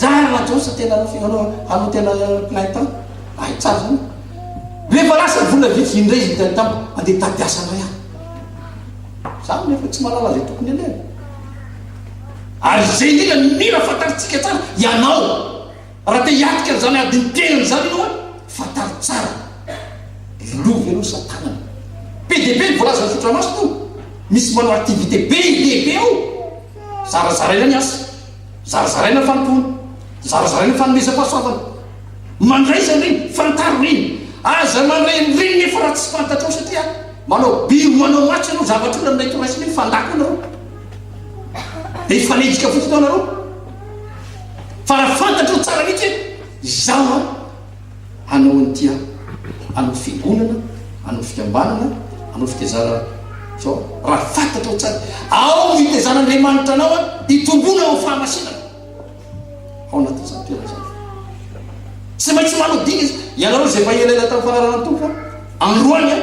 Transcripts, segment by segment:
Zara raha Josa tena hanao hanao tena plein temps. Hay tsara zany. Rehefa lasa ny vola vitsy indray izy niteny tamiko, andeha hitady asa indray aho. Za nefa tsy mahalala izay tokony aleha. Ary izay indrindra no mila fantarintsika tsara, ianao raha te hiatrika an'izany adin'ny tenany izany ianao an, fantaro tsara, loha ve ianao sa tanana? Be dia be ny voalazan'ny Soratra Masina io, misy manao activité be dia be ao, zarazaraina ny asa. Zarazaraina ny fanompoana, zarazaraina ny fanomezam-pahasoavana. Mandraisa an'ireny, fantaro ireny. Aza mandray an'ireny nefa raha tsy fantatrao satria manao biro manao match ianao zavatra olona mety ho raisina hoe fandaka eo nareo. Dia hifanenjika fotsiny eo nareo. Fa raha fantatrao tsara mihitsy hoe izaho an, hanao an'ity aho, hanao fiangonana, hanao fikambanana, hanao fitezana zao, raha fantatrao tsara, ao no hitezan'Andriamanitra anao an, hitomboana ao amin'ny fahamasinana, ao anatin'izany toerana izany. Tsy maintsy manao dingana izy. Ianareo izay efa elaela tamin'ny fanarahana ny Tompo an, androany an,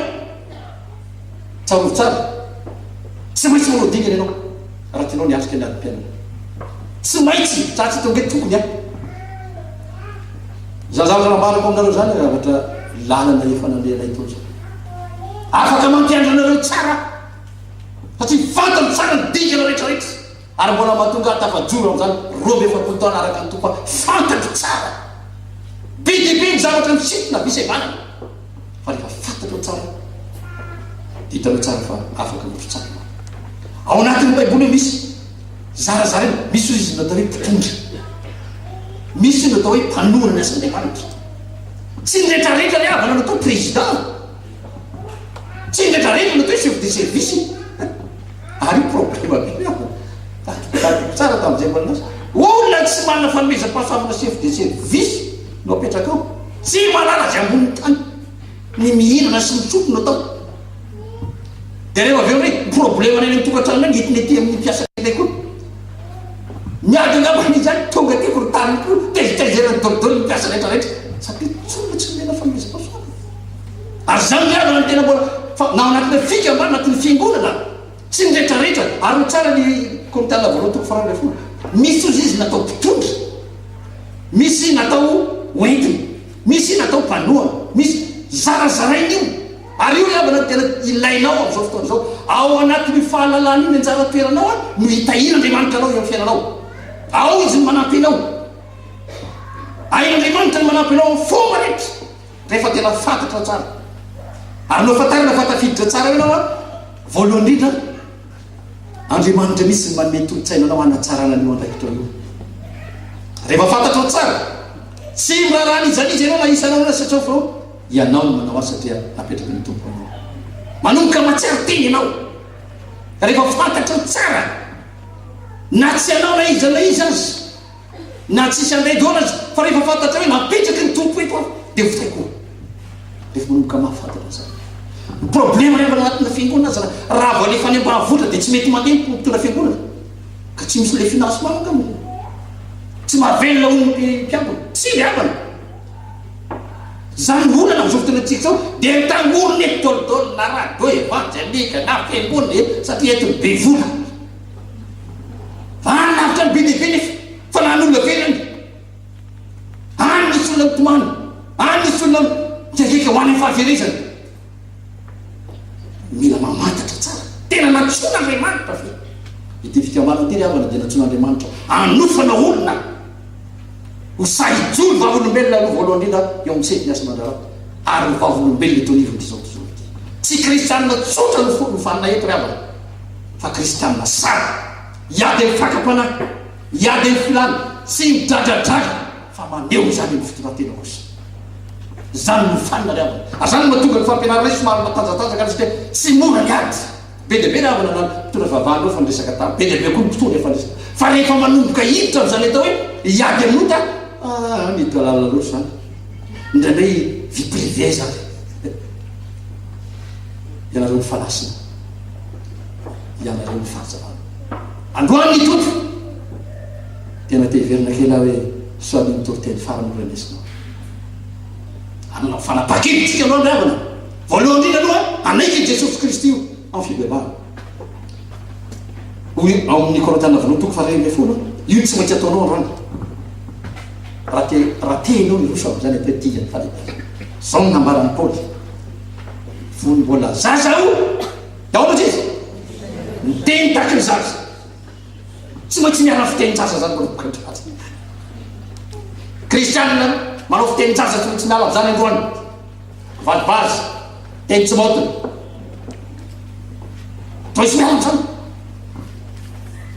tsarovy tsara, tsy maintsy manao dingana ianao raha tianao ny hiatrika ny adim-piainana. Tsy maintsy, za tsy tonga hoe tokony an. Izany zavatra nambarako aminareo izany zavatra lalana efa nandehanay teo izany. Afaka mampiandry anareo tsara aho. Satria fantany tsara ny dingana rehetra rehetra. Ary mbola mahatonga ahy tafajoro amin'izany 42 taona araka ny Tompo aho. Fantatro tsara. Be dia be ny zavatra misintona fisevanana. Fa rehefa fantatrao tsara dia hitanao tsara fa afaka mirotsaka ianao. Ao anatin'ny Baiboly io misy Zarazaraina, misy hoy izy ny atao hoe mpitondra, misy ny atao hoe mpanohana ny asan'Andriamanitra. Tsy ny retraretra ry havana no atao président, tsy ny retraretra no atao hoe chef de service. Ary io problème be io. Tadidiko tsara tamin'izay mbola niasa. Olona tsy manana fanomezam-pahasoavana chef de service no apetraka ao. Tsy mahalala izay ambonin'ny tany. Ny mihinana sy misotro no atao. Dia rehefa avy eo indray problème any amin'ny tokantrano indray ny entina ety amin'ny mpiasa indray koa. Miady angamba izy any, tonga aty korontaniny koa, tezitezerany daholo ny mpiasa rehetra rehetra. Satria tsy olona tsy nomena fanomezam-pahasoavana. Ary izany ry havana no tena mbola fa na ao anatin'ny fikambanana, anatin'ny fiangonana, tsy ny rehetra rehetra, ary hoy tsara ny Korintiana voalohany toko faharoa ambin'ny folo, misy ozy izy natao mpitondra, misy natao hoentina, misy natao mpanohana, misy zarazaraina io. Ary io ry havana no tena ilainao amin'izao fotoana izao. Ao anatin'io fahalalana io ny anjara toeranao no hitahian'Andriamanitra anao eo amin'ny fiainanao. Ao Izy no manampy anao. Hain'Andriamanitra ny manampy anao amin'ny fomba rehetra, rehefa tena fantatrao tsara. Ary nofantarina fa tafiditra tsara eo ianao, voalohany indrindra, Andriamanitra mihitsy no manome tolo-tsaina anao hanatsarana an'io andraikitrao io. Rehefa fantatrao tsara, tsy miraharaha an'iza n'iza ianao na isanao na satria fa Ianao no manao azy satria napetraky ny Tompo anao. Manomboka mahatsiaro tena ianao rehefa fantatrao tsara na tsy ianao na iza na iza aza, na tsisy anday daholo aza, fa rehefa fantatrao hoe napetraky ny Tompo eto aho dia vitaiko io. Rehefa manomboka mahafantatra an'izany. Ny problema rehefa anatina fiangonana aza raha vao alefa any ambanivohitra dia tsy mety mandeha ny mpitondra fiangonana ka tsy misy le financement angamba. Tsy mahavelona hono ny mpiangona. Tsy ry havana. Izany olana amin'izao fotoana antsika izao dia mitangorona eto dolidoly na radio evanjelika na fiangonana e satria eto ny be vola. Fa any lavitra any be dia be nefa fa na any olona very any. Any misy olona mitomany, any misy olona mikiakiaka ho any amin'ny fahaverezana. Mila mamantatra tsara. Tena nantsoin'Andriamanitra ve? Ity fikambanana ity ry havana dia nantsoin'Andriamanitra hanofana olona. Ho sahy hijoro vavolombelona aloha voalohany indrindra eo amin'ny sehatry ny asa aman-draharaha ary ho vavolombelona eto anivon'ity izao tontolo ity. Tsy kristianina tsotra no nofanina eto ry havana fa kristianina sahy hiady amin'ny fakam-panahy, hiady amin'ny filàna, tsy midradradraga fa maneho izany amin'ny fitondran-tena kosa. Izany no nofanina ry havana. Ary izany no mahatonga ny fampianarana io somary matanjatanjaka satria tsy mora ny ady. Be dia be ny havana na mpitondra fivavahana eo efa niresaka taminy, be dia be koa ny mpitondra efa niresaka. Fa rehefa manomboka hiditra amin'izany atao hoe hiady amin'ny ota, ah, miditra lalina loatra izany. Indraindray vie privée izany. Ianareo ny fanasina, ianareo ny fahazavana. Androany ny Tompo. Tena te hiverina kely aho hoe sao ny mitoriteny farany no renesinao. Hanana fanapahan-kevitra isika androany ry havana. Voalohany indrindra aloha, hanaiky an'i Jesosy Kristy amin'ny fibebahana. Hoy ao amin'ny Korintiana voalohany toko faha 11, io no tsy maintsy ataonao androany. Raha te raha te ianao hiroso amin'izany atao hoe dingan'ny fahalehibeazana. Izao no nambaran'i Paoly, Fony mbola zaza aho, dia ahoana hozy izy? Niteny tahaky ny zaza. Tsy maintsy miala fitenin-jaza izany manomboka androany. Kristianina manao fitenin-jaza tsy maintsy miala amin'izany androany. Valivazy, teny tsy maotina. Tsy maintsy miala amin'izany.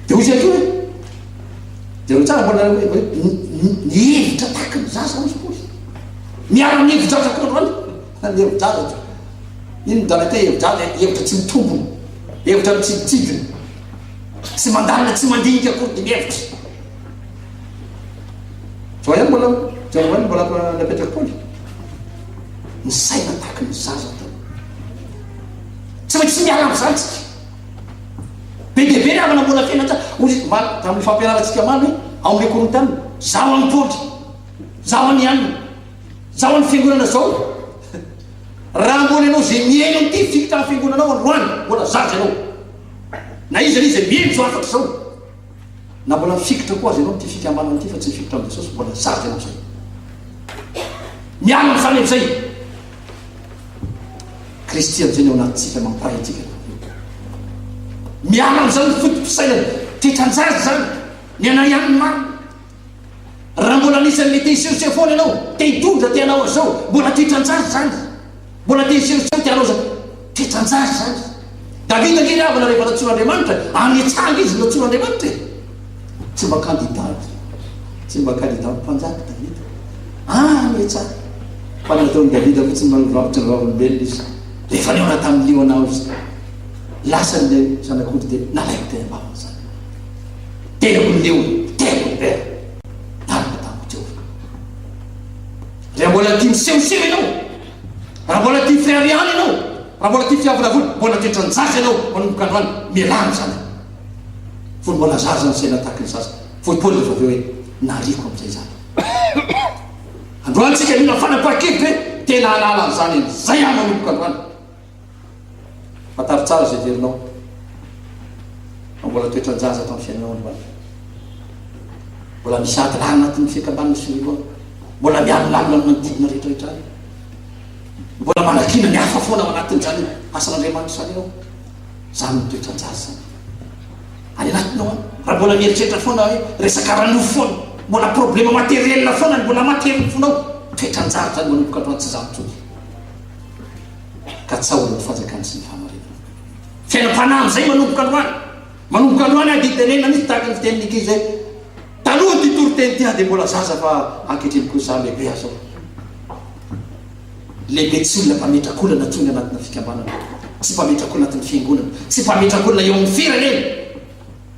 Dia hoy izy ihany koa hoe, jereo tsara mbola hoe hoe ny hevitra tahaky ny zaza hoy izy Paoly. Miala amin'ny hevi-jaza koa androany. Ny hevi-jaza. Inona izany atao hoe hevi-jaza? Hevitra tsy mitombina, hevitra mitsidintsidina. Tsy mandalina, tsy mandinika akory dia mihevitra. Zao ihany mbola, zao ihany mbola napetraka Paoly. Ny saina tahaky ny zaza tao. Tsy maintsy miala amin'izany tsika. Be dia be ny havana mbola fiainana tsara. Hoy izy, omaly, tamin'ny fampianarantsika omaly hoe, ao amin'ilay Korintiana, zaho an'i Paoly, zaho an'i Anna, zaho an'ny fiangonana zao. Raha mbola ianao izay mihaino an'ity fikitra amin'ny fiangonanao androany, mbola zaza ianao. Na iza na iza mihaino izao hafatra izao, na mbola mifikitra koa aza ianao amin'ity fikambanana ity fa tsy mifikitra amin'i Jesosy, mbola zaza ianao izay. Miala amin'izany amin'izay. Kristy amin'izay ny ao anatintsika mampiray antsika rehefa avy eo. Miala amin'izany ny foto-pisainana. Toetran-jaza izany. Ny anay ihany ny marina. Raha mbola anisan'ny te hisehoseho foana ianao, te hitondra, te hanao an'izao, mbola toetran-jaza izany. Mbola te hisehoseho, te hanao izany. Toetran-jaza izany. Davida ange ry havana rehefa nantsoin'Andriamanitra, any an-tsanga izy no nantsoin'Andriamanitra e. Tsy mba candidat, tsy mba candidat ho mpanjaka Davida. Any an-tsaha. Fa ny nataon'i Davida fotsiny mangovavotry ny vavolombelona izy. Rehefa nihaona tamin'ny liona aho izy, lasa ilay zanak'ondry dia nalaiko teny am-bavany izany. Terako ny liona, terako ny bera. Niaraka tamiko Jehovah. Raha mbola tia misehoseho ianao, raha mbola tia fireharehana ianao, raha mbola tia fiavonavona, mbola toetran-jaza ianao manomboka androany, mialà amin'izany. Fony mbola zaza ny saina tahaky ny zaza. Hoy Paoly rehefa avy eo hoe, Nariako amin'izay izany. Androany tsika mila fanapahan-kevitra hoe tena hanala an'izany amin'izay aho manomboka androany. Fantaro tsara izay heverinao fa mbola toetran-jaza ato amin'ny fiainanao androany. Mbola misy ady lahy anatin'ny fikambanana sy ny loha. Mbola mialonalona ny manodidina rehetra rehetra any. Mbola manakiana ny hafa foana ao anatin'izany asan'Andriamanitra izany ianao. Izany no toetran-jaza izany. Any anatinao any. Raha mbola mieritreritra foana hoe resaka ara-nofo foana, mbola problema materiel foana ny mbola matery ny fonao, toetran-jaza izany manomboka androany tsy izany intsony. Katsaho aloha ny fanjakany sy ny fahamarinany. Fiainam-panahy amin'izay manomboka androany. Manomboka androany aho dia tenenina mihitsy tahaka ny fitenin'ny ankizy hoe taloha ity toriteny ity aho dia mbola zaza fa ankehitriny kosa aho lehibe aho izao. Lehibe tsy olona mpametrak'olana intsony anatina fikambanana, tsy mpametrak'olona anatin'ny fiangonana, tsy mpametrak'olona eo amin'ny firenena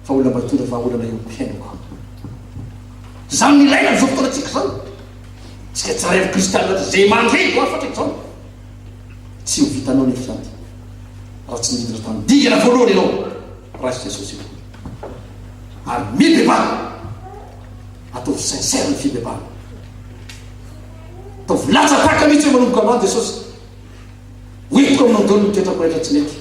fa olona mba hitondra vahaolana eo amin'ny fiainako. Izany no ilaina amin'izao fotoanantsika izao. Tsika tsirairay avy kristianina izay mandre izao hafatra izao. Tsy ho vitanao nefa izany raha tsy nidina tamin'ny dingana voalohany ianao, raiso Jesosy io. Ary mibebaha. Ataovy sincère ny fibebahana. Ataovy latsa-paka mihitsy hoe manomboka androany Jesosy. Hoentiko aminao daholo ny toetrako rehetra tsy mety.